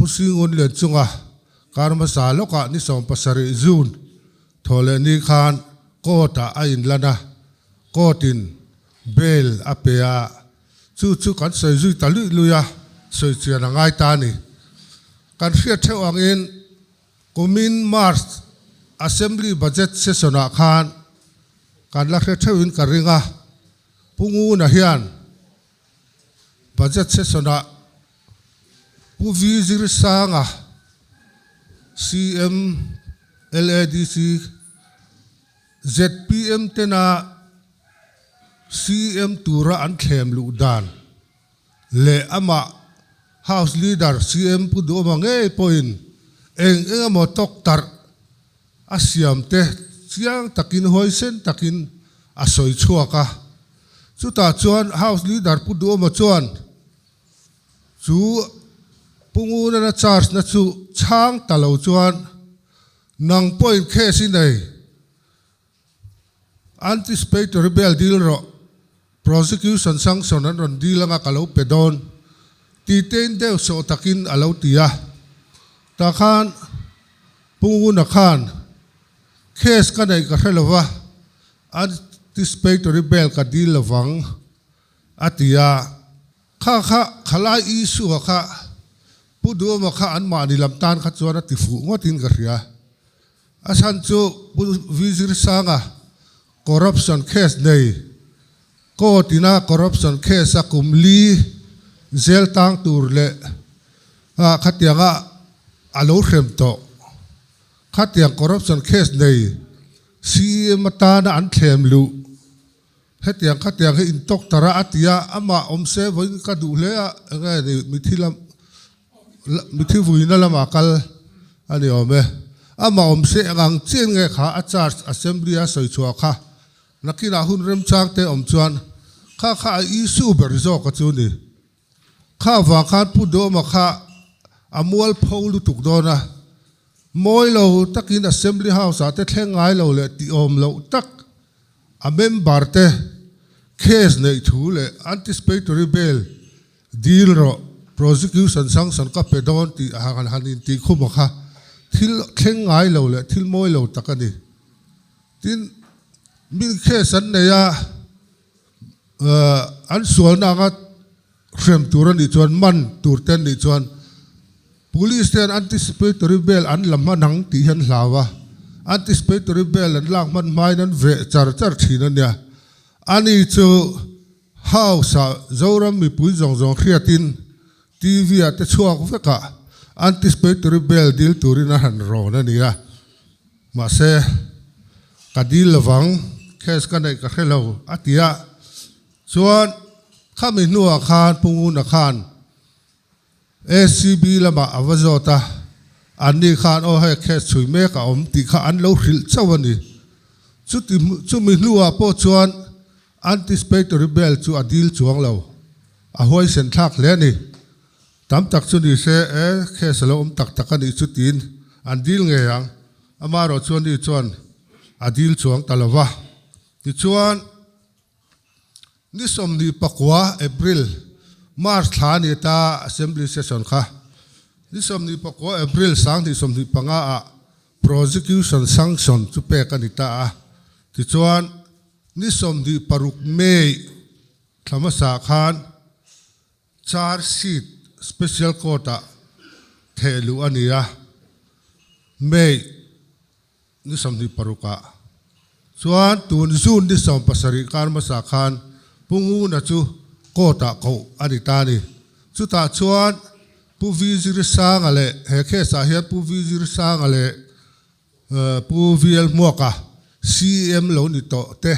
Pu Singun Lianchunga kar hmasa lawkah ni 17 June thaw leh ni khan court ah a inlan a, court in bail a pe a, chu chu kan sawi zui ta luih luih a, sawi chian a ngai ta a ni. Kan hriat theuh angin kumin March Assembly Budget Session ah khan kan la hre theuhin ka ring a, Pu Nguna hian Budget Session ah Pu V Zirsanga, CM, LADC, zpm tena CM tura an thlem luh dan leh amah House Leader CM Pu Duhawma ngei pawhin eng eng emaw tawk tarh a siam te chiang takin huaisen takin a sawi chhuak a. Chutah chuan House Leader Pu Duhawma chuan Chu Pu Ngunana charge na chu chhang ta lo chuan nang pawhin case i nei. Anticipatory bail deal rawh, prosecution sanction an rawn deal anga ka lo pe dawn ti tein deuh sawh takin a lo ti a. Tah khan Pu Nguna khan case ka neih ka hre lova, anticipatory bail ka deal lovang a ti a. Kha kha khalai Isua kha Pu Duhawma kha anmahni lam tan kha chuan a ti fuh ngawtin ka hria. A chhan chu Pu Vizirsanga corruption case nei court ina corruption case a kum li zel tang tur leh khatianga a lo hrem tawh. Khatiang corruption case nei CEM atana an thlem luh. Hetiang khatiang hi intawk tar a a ti a, amah awm se vawiin ka duh hle a, eng nge ni mithi lam mithi vuina lamah kal a ni awm e. Amah awm se eng ang chian nge kha a charge assembly a sawi chhuah kha nakinah hun remchang te awm chuan kha kha a issue ber zawk a chu ni. Kha vang khan Pu Duhawma kha a mual pho lutuk dawn a, mawi lo takin Assembly House ah te thleng ngai lo leh tih awm loh tak a member te case neih thu leh anticipatory bail deal rawh prosecution sanction ka pe dawn tih a han han intih khum a kha thil thleng ngai lo leh thil mawi lo tak a ni. Tin, min case an nei a. An sualna anga hrem tur a nih chuan man tur te an nih chuan Police te an anticipatory bail an la hman ang tih hi an hlau a, anticipatory bail an lak hman hmain an veh char char thin a nia. Ani chu House ah Zoram mipui zawng zawng hriatin TV ah te chhuak vekah anticipatory bail dil turin a han rawn a ni a. Mahse, ka dil lovang, case ka neih ka hre lo, a ti a. Chuan, khami hnuah khan Pu Nguna khan ACB lamah a va zawt a, anni khan aw hei case chhui mek a awm tih kha an lo hrilh chauh a ni. Chuti chumi hnuah pawh chuan anticipatory bail chu a dil chuang lo, a huaisen thlak hle a ni. Tam tak chu ni se, e, case a lo awm tak tak a nih chu tiin an dil ngei ang. Amaherawh chuan ni chuan a dil chuang ta lo va. Tichuan, ni 24 April, March thla a ni ta Assembly Session kha. Ni 24 April 2025 ah Prosecution Sanction chu pek a ni ta a. Tichuan, ni 26 May thla hmasa khan, Charge sheet Special Court ah theh luh a ni a, May ni 26 ah chuan tun June ni 17 kar hmasa khan Pu Nguna chu court ah koh a ni ta a ni. Chutah chuan Pu V Zirsanga leh he case ah hian Pu V Zirsanga leh Pu VL Hmuaka CM lo ni tawh te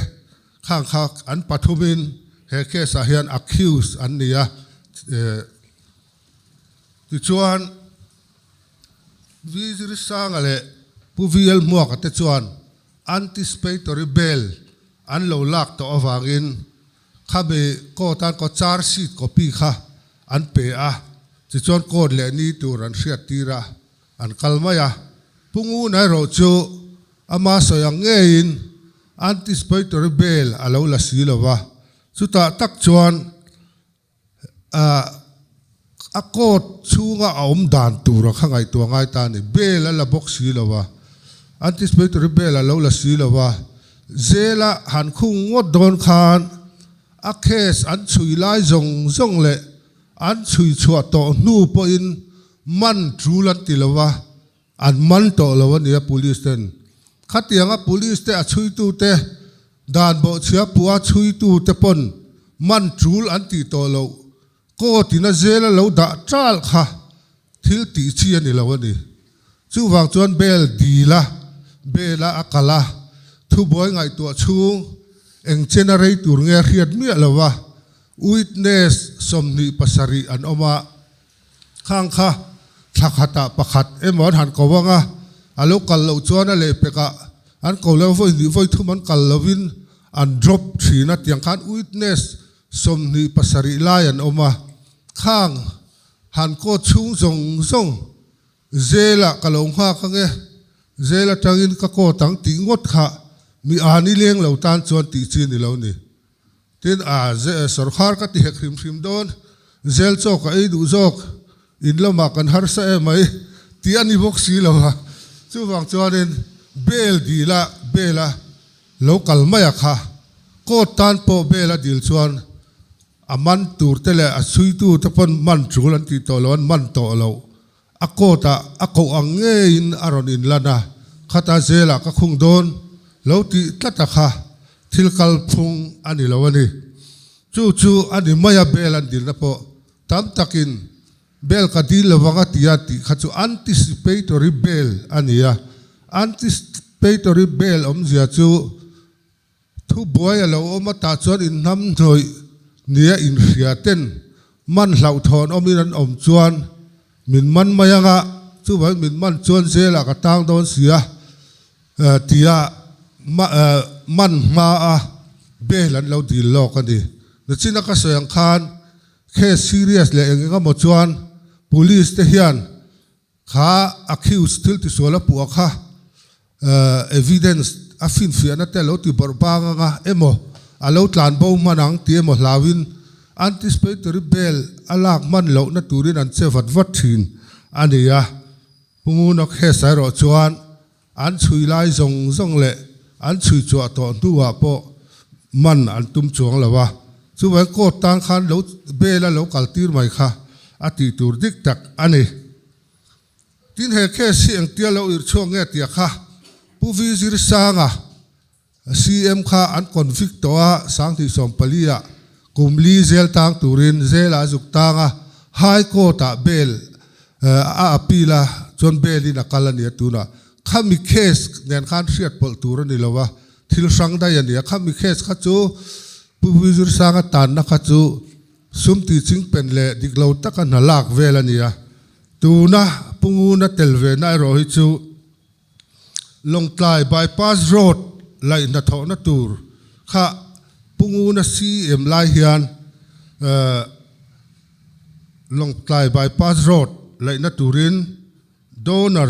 khang kha an pathumin he case ah hian accused an ni a. Tichuan V Zirsanga leh Pu VL Hmuaka te chuan anticipatory bail an lo lak tawh avangin khami court an ko charge sheet copy kha an pe a, tichuan court leh ni tur an hriattir a. An kal mai a, Pu Nguna erawh chu ama sawi ang ngeiin anticipatory bail a lo la si lo va, chutah tak chuan A court chhunga a awm dan tura kha ngaihtuah ngai ta a ni. Bail a la bawk si lo a, anticipatory bail a lo la si lo a, zela han khung ngawt dawn khan a case an chhui lai zawng zawng leh an chhui chhuah tawh hnu pawhin man tul an ti lo a, An man tawh lo a nia police ten. Khatianga police te a chhuitu te, dan bawhchhia pua chhuitu te pawn man tul an tih tawh loh. Court in a zel a lo dah tal kha thil tih chi a ni lo a ni. Chuvang chuan bail dil a, bail a a kal a, thubuai ngaihtuah chhung eng chen a rei tur nge a hriat miah lo a, witness 27 an awm a, Khang kha thla khatah pakhat emaw an han ko ang a, a lo kal loh chuan a lehpekah an ko leh vawi hnih vawi thum an kal lovin an drop thin a, tiang khan witness 27 lai an awm a, khang han court chhung zawng zawng jail-ah ka lo nghak ang e, jail atangin ka court ang tih ngawt kha mi ani leng lo tan chuan tih chi ni lo ni. Tin, a sawrkhar ka ti hek hrim hrim dawn, zel chaw ka ei duh zawk, in lamah kan harsa em mai tih a ni bawk si lo a. Chuvang chuanin bail dil a, bail a lo kal mai a kha. Court tan pawh bail a dil chuan a man tur te leh a chhuitu te pawn man tul an tih tawh lo, an man tawh lo. A court ah a koh ang ngeiin a rawn inlan a, khata zelah ka khung dawn lo tih tlat a kha thil kal phung a ni lo a ni. Chu chu a ni mai a bail an dilna pawh tam takin bail ka dil lo vang a ti a tih kha chu anticipatory bail a ni a, anticipatory bail awmzia chu Thubuai a lo awm atah chuan inhnamhnawih nia inhria ten man hlauhthawn awmin an awm chuan min man mai anga, chuvangin min man chuan zelah ka tang dawn si a tia man hma a bail an lo dil lawk a ni. Nachina ka sawi ang khan case serious leh eng eng emaw chuan police te hian Kha accused thil tisual a puh a kha evidence a finfiahna te a lo ti bawrh bang anga emaw a lo tlan bo hman ang tih emaw hlauin anticipatory bail a lak hman lohna turin an che vat vat thin a ni a. Pu Ngunok Hesa erawh chuan an chhui lai zawng zawng leh an chhui chhuah tawh hnuah pawh man an tum chuang lo a, chuvangin court tan khan lo bail a lo kal tir mai kha a tih tur dik tak a ni. Tin he case hi engtia lo irh chhuak nge tia kha Pu V Zirsanga CM kha an convict tawh a, 2014 ah kum li zel tang turin zel ah a zuk tang a, High Court ah bail a appeal a, chuan bail in a kal a ni a tunah khami case nen khan hriat pawlh tur a ni lo a, thil hrang daih a ni a, khami case kha chu Pu V Zirsanga tanna kha chu Sum tih chingpen leh dik lo taka hna lak vel a ni a, tuna Pu Nguna tel ve na erawh hi chu Lawngtlai Bypass Road laih hnathawhna tur kha Pu Nguna CM lai hian Lawngtlai Bypass Road laihna turin Donor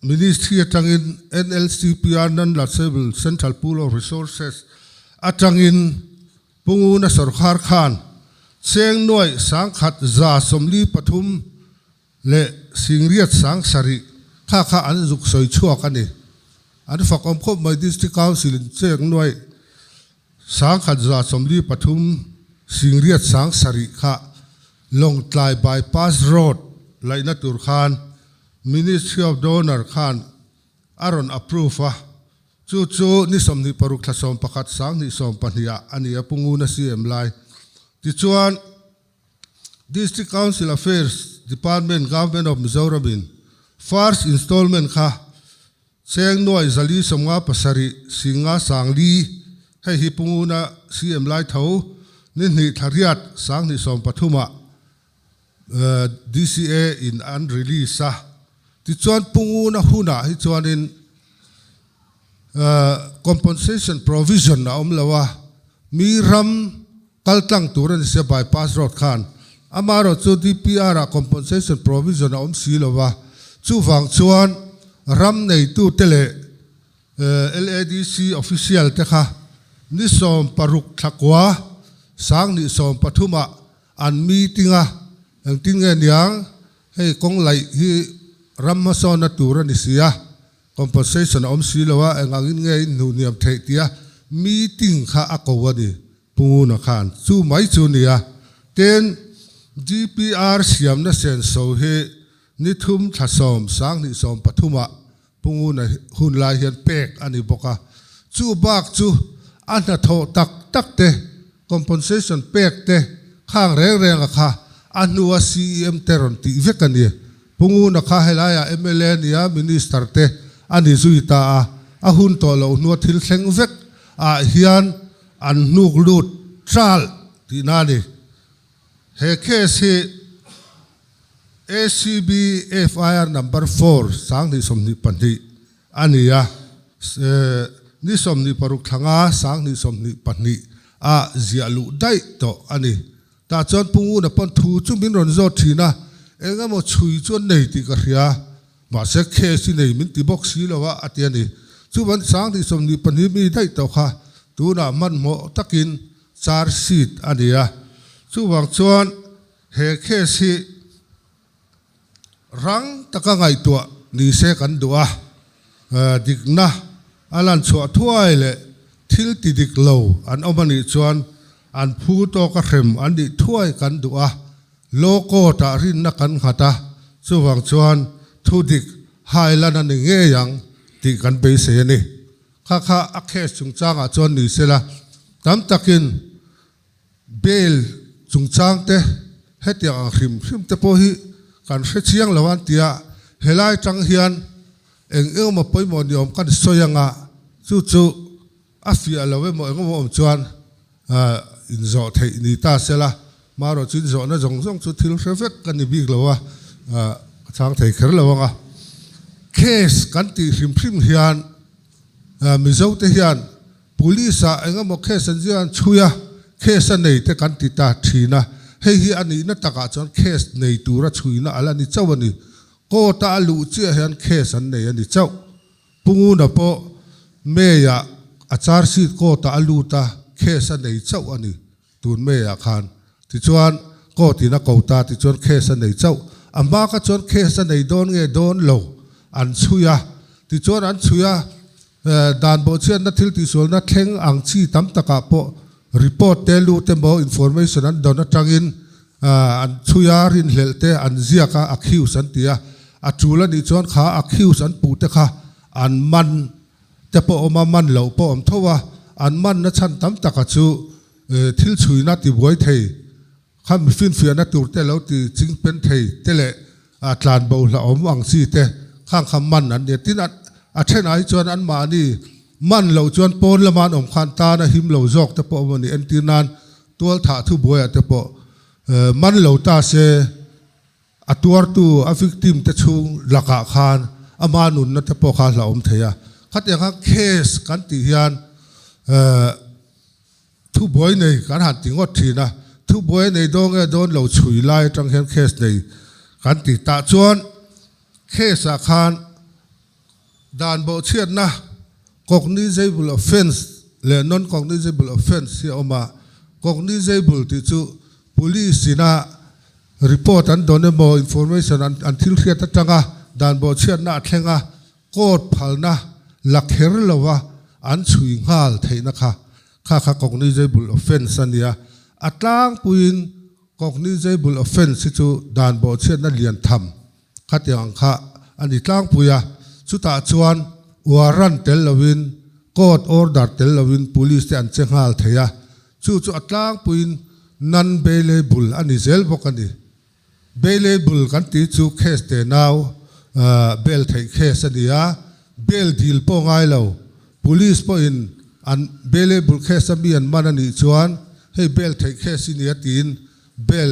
Ministry atangin NLCPR Non-Lapsable Central Pool of Resources atangin Pu Nguna sawrkhar khan cheng nuaih 1143 leh 870 kha kha an zuk sawi chhuak a ni. An fakawm khawp mai District Council in cheng nuaih 1143 870 kha Lawngtlai Bypass Road laihna tur khan Ministry of Donor khan a rawn approve a. Chu chu ni 26 thla 11 2020 ah a ni a, Pu Nguna CM lai. Tichuan, District Council Affairs Department, Government of Mizoram in first installment kha cheng nuai 457 504 hei hi Pu Nguna CM lai tho ni hnih thla riat 2030 ah DCA in an release a. Tichuan Pu Nguna hunah hi chuanin Compensation provision a awm lo a, mi ram kal tlang tur a ni sia bypass road khan. Amaherawh chu DPR ah compensation provision a awm si lo a, chuvang chuan ram neitute leh LADC official te kha ni 16 thla kua 2030 ah an meeting a. Engtin nge niang hei kawng laih hi ram hmasawnna tur a ni si a, compensation a awm si lo a, eng angin nge in hnuh hniam theih tia meeting kha a ko a ni. Pu Nguna khan chu mai chu nia. Tin, GPR siamna senso hi ni thum thla sawm 2013 ah Pu Nguna hun lai hian pek a ni bawk a. Chu bak chu a hnathawh tak tak te, compensation pek te khang reng reng a kha a hnua CEM te rawn tih vek a ni. Pu Nguna kha helaiah mla nia Minister te a ni zui ta a, a hun tawh loh hnua thil thleng vek ah hian an hnuk lut tral tihna a ni. He case hi ACB FIR number four 2022 a ni a, ni 26 thlanga 2022 ah ziah luh daih tawh a ni. Tah chuan Pu Nguna pawn thu chu min rawn zawt thin a, eng emaw chhui chu an nei tih ka hria, mahse case hi nei min ti bawk si lo a, a ti a ni. Chuvan 2022 mi daih tawh kha tunah hmanhmawh takin charge sheet a ni a, chuvang chuan he case hi rang taka ngaihtuah ni se kan duh a, dikna a lan chhuah thuai leh thil ti dik lo an awm a nih chuan an phu tawka hrem an nih thuai kan duh a, law court ah rinna kan nghat a, chuvang chuan thu dik hai lan a ni ngei ang tih kan beisei a ni. Kha kha a case chungchangah chuan ni sela tam takin Bail chungchang te hetiang ang hrim hrim te pawh hi kan hre chiang lo an ti a, helai tang hian eng engemaw pawimawh ni awm kan sawi anga chu chu a fiah lo emaw engemaw awm chuan inzawh theih ni ta sela, marawh chu inzawhna zawng zawng chu thil hre vek ka ni bik lo a, ka chhang thei kher lo anga. Case kan tih hrim hrim hian Mizo te hian Police ah eng emaw case an zir an chhui a, case a nei te kan ti ta thin a, hei hi a nihna takah chuan case nei tura chhuina a la ni chauh a ni. Court a a luh chiah hian case an nei a ni chauh. Pu Nguna pawh May ah a charge sheet court ah a lut a, case a nei chauh a ni tun May ah khan. Tichuan court in a ko ta tichuan case a nei chauh. A hma kha chuan case a nei dawn nge dawn lo an chhui a, tichuan an chhui a, Dan bawhchhiatna thil tihsualna thleng ang chi tam takah pawh report te lut emaw information an dawn atangin an chhui a, rinhlelh te an ziak a, accuse an ti a, a tul a nih chuan kha accuse an puh te kha an man te pawh awm a, man loh pawh awm tho a, an manna chhan tam taka chu thil chhuina tibuai thei Kha mi finfiahna tur te lo ti ching pen thei te leh tlan bo hlauhawm ang chi te khang kha man an ni a. Tin, a thenah hi chuan anmahni man loh chuan pawn lama an awm khan tan a him lo zawk te pawh awm a ni. Entir nan tual thah thu buaiah te pawh man lo ta se a tuartu a victim te chhung lakah khan ama nunna te pawh kha hlauhawm thei a. Khatiang khan case kan tih hian Thubuai nei kan han ti ngawt thin a, thubuai nei dawn nge dawn lo chhui lai atang hian case nei kan ti tah chuan case ah khan dan bawhchhiatna cognizable offence leh non cognizable offence hi a awm a, cognizable tih chu police ina report an dawn emaw information an thil hriat atanga dan bawhchhiatna a thleng a, Court phalna la kher lova an chhui nghal theihna kha kha kha cognizable offence a nia. A tlangpuiin cognizable offence hi chu dan bawhchhiatna lian tham khatiang ang kha a ni tlangpui a. Chutah chuan warrant tel lovin, court order tel lovin police te an che nghal thei a. Chu chu a tlangpuiin non-bailable a ni zel bawk a ni. Bailable kan tih chu case te nau bail theih case a ni a, bail dil pawh ngai lo. Police pawhin an bailable case a mi an man a nih chuan hei bail theih case i nia tiin bail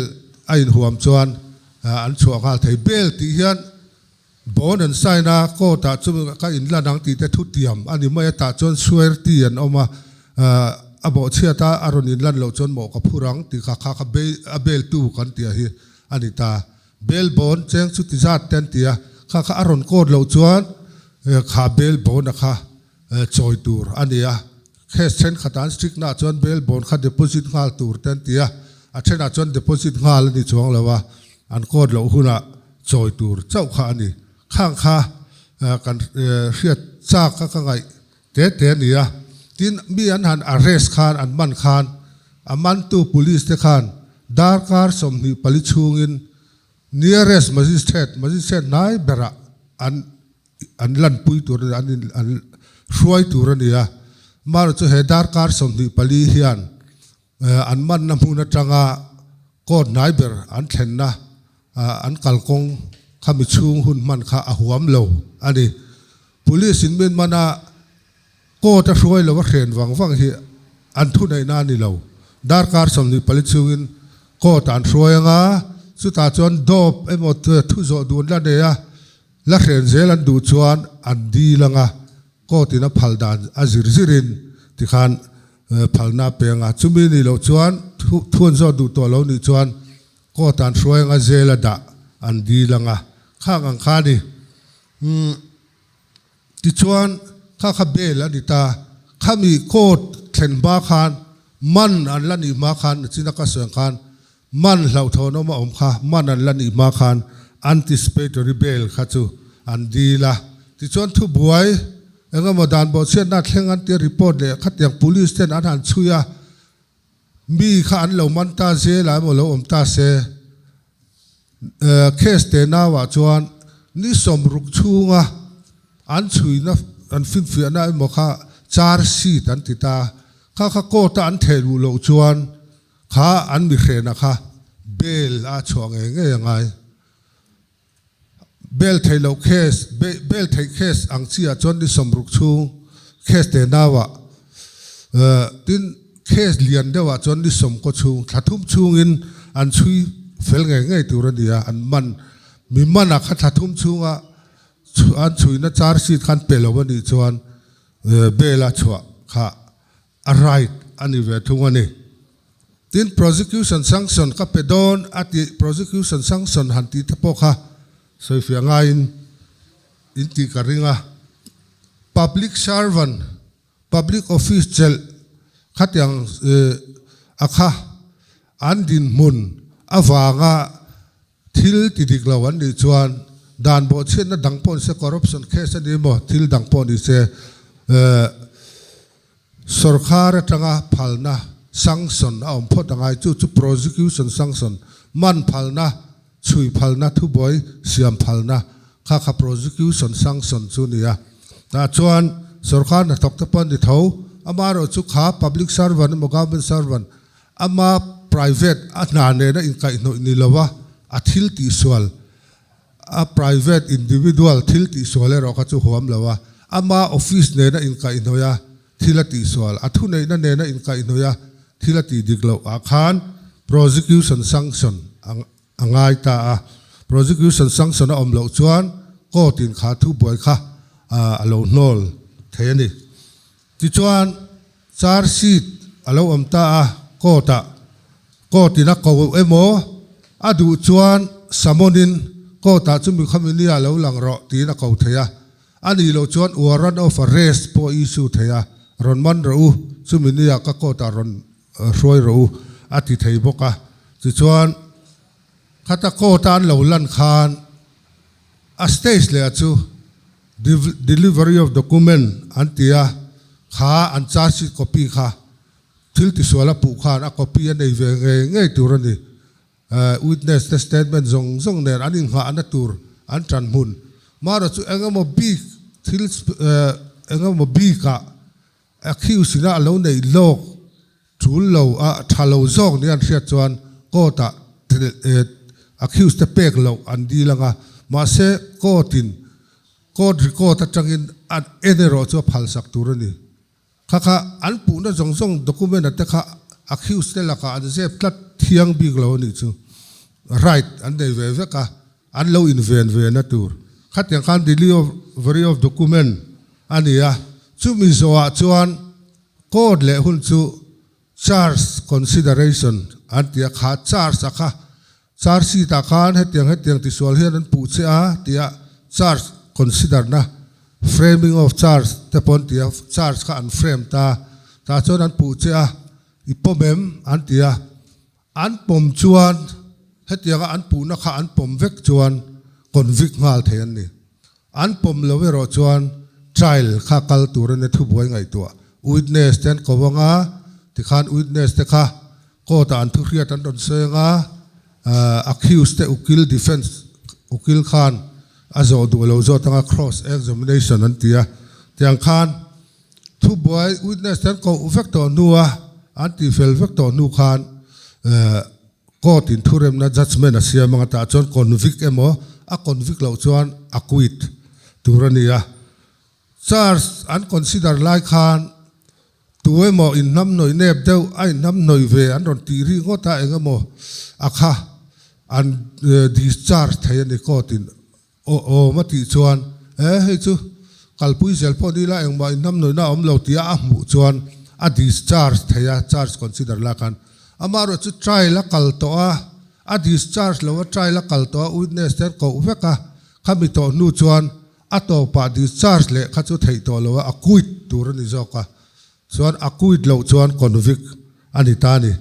a inhuam chuan an chhuah nghal thei. Bail tih hian bond an sign a, court ah chu ka inlan ang tih te thu tiam a ni mai a, tah chuan surety an awm a, a bawhchhiat a, a rawn inlan loh chuan mawh ka phur ang tih kha kha kha a bail tu kan tih a hi a ni ta. Bail bond cheng chu ti zat te an ti a, kha kha a rawn court loh chuan kha bail bond a kha chawi tur a ni a, case thenkhat an strict na ah chuan bail bond kha deposit nghal tur te an ti a, a thenah chuan deposit nghal a ni chuang lo a. an court loh hunah chawi tur chauh kha a ni. Khang kha kan hriat chak a ka ngaih te te a ni a. Tin, mi an han arrest khan, an man khan, a mantu police te khan darkar 24 chhungin nearest magistrate, magistrate hnai berah an an lanpui tur a ni, an in an hruai tur a ni a. Amaherawhchu he darkar 24 hian An manna hmun atanga court hnai ber an thlenna an kalkawng khami chhung hun hman kha a huam lo a ni. Police in min mana court a hruai lo a hren vang vang hi an thuneihna a ni lo. Darkar 24 chhungin court ah an hruai anga chutah chuan dawp emaw thu zawh dun la nei a la hren zel an duh chuan an dil anga court in a phal dan a zir zirin tikhan Phalna a peng a, chumi nih loh chuan thuan zawt duh tawh lo nih chuan court an hruai anga jail a dah an dil anga khang ang kha a ni. Umm tichuan kha kha bail a ni ta, khami court thlen hma khan man an la nih hma khan nachina ka sawi ang khan man hlauhthawn awm a awm kha man an la nih hma khan anticipatory bail kha chu an dil a, tichuan thubuai Engemaw dan bawhchhiatna thleng an tia report leh khatiang police ten an han chhui a, mi kha an lo man ta zel a emaw lo awm ta se. Case te nauah chuan ni 60 chhunga an chhuina an finfiahna emaw kha charge sheet an ti ta, kha kha court a an theh luh loh chuan kha an mi hrehna kha bail a chhuah ngei ngei a ngai. Bail theih loh case, bail theih case ang chi ah chuan ni 60 chhung case te nau ah tin case lian deuh ah chuan ni 90 chhung thla thum chhung in an chhui fel ngei ngei tur a ni a, an man mi man ah kha thla thum chhung a an chhui na charge sheet khan pe lo a nih chuan bail a chhuah kha a right a ni ve thung a ni. Tin, prosecution sanction ka pe dawn a tih, prosecution sanction han tih te pawh kha sawifiah ngaiin in tih ka ring a. Public servant, public office chelh khatiang a kha an dinhmun avanga Thil ti dik lo an nih chuan dan bawhchhiatna dang pawh ni se, corruption case a ni maw, thil dang pawh ni se, sorkar atanga phalna, sanction, a awm phawt a ngai. Chu chu prosecution sanction, man phalna, chhui phalna, thubuai siam phalna kha kha prosecution sanction chu a ni a. Tah chuan sorkar hnathawk te pawh an ni tho, amaherawhchu kha public servant emaw government servant, Ama private a hna nena inkaihhnawih ni lova a thil tihsual, a private individual thil tihsual erawh kha chu huam lo a, ama office nena inkaihhnawih a thil a tihsual, a thuneihna nena inkaihhnawih a thil a tih dik loh ah khan prosecution sanction a ngai ta a. Prosecution sanction a awm loh chuan court in kha thubuai kha a lo hnawl thei a ni. Tichuan, charge sheet a lo awm ta a, court-ah court-in a ko emaw a duh chuan summon-in court-ah chumi khami nia lo lang rawh tiin a ko thei a, a nih loh chuan warrant of arrest pawh a issue thei a, rawn man rawh u, chumi nia ka court-ah rawn hruai rawh u a ti thei bawk a. Tichuan, khata court-a an lo lan khan a stage leh a chu Delivery of document an ti a, kha an charge sheet copy kha thil tisual a puh khan a copy a nei ve ngei ngei tur a ni. Witness te statement zawng zawng nen an inghahna tur an tan hmun. Mahrawh chu eng emaw bik thil eng emaw bikah accused ina a lo neih lawk tul lo a tha lo zawk nia an hriat chuan court ah accused te pek loh an dil anga mahse court in court record atangin an en erawh chu a phalsak tur a ni. Kha kha an puhna zawng zawng document a te kha accused te lakah an zep tlat thiang bik lo a nih chu right an nei ve vek a an lo inven ve na tur. Khatiang khan delivery of document a ni a chumi zawhah chuan Court leh hun chu charge consideration an ti a, kha charge a kha charge sheet ah khan hetiang hetiang tisual hian an puh che a tia charge consider na framing of charge te pawh an ti a, charge kha an frame ta, tah chuan an puh che a i pawm em an ti a, an pawm chuan. Hetianga an puhna kha an pawm vek chuan convict nghal thei an ni. An pawm lo erawh chuan trial kha kal tur a ni thubuai ngaihtuah. Witness te an ko anga, tikhan witness te kha court ah an thuhriat an rawn sawi anga, accused te ukil defence ukil khan a zawh duh lo zawt anga cross examination an ti a, tiang khan Thubuai witness te an koh vek tawh hnua an tihfel vek tawh hnu khan court in thuremna judgement a siam anga tah chuan convict emaw a convict loh chuan acquit tur a ni a. Charge an consider lai khan tu emaw inhnamhnawih nep deuh a inhnamhnawih ve an rawn tih rih ngawt a eng emaw a kha an discharge thei a ni court in. Aw awm a tih chuan, E, hei chu kalpui zel pawh ni la, engmah inhnamhnawihna a awm lo tia a hmuh chuan a discharge thei a, charge consider la khan. Amaherawh chu trial a kal tawh a, a discharge lo a, trial a kal tawh a, witness te an koh vek a, khami tawh hnu chuan a tawpah discharge leh kha chu theih tawh lo a, acquit tur a ni zawk a, chuan acquit loh chuan convict a ni ta a ni.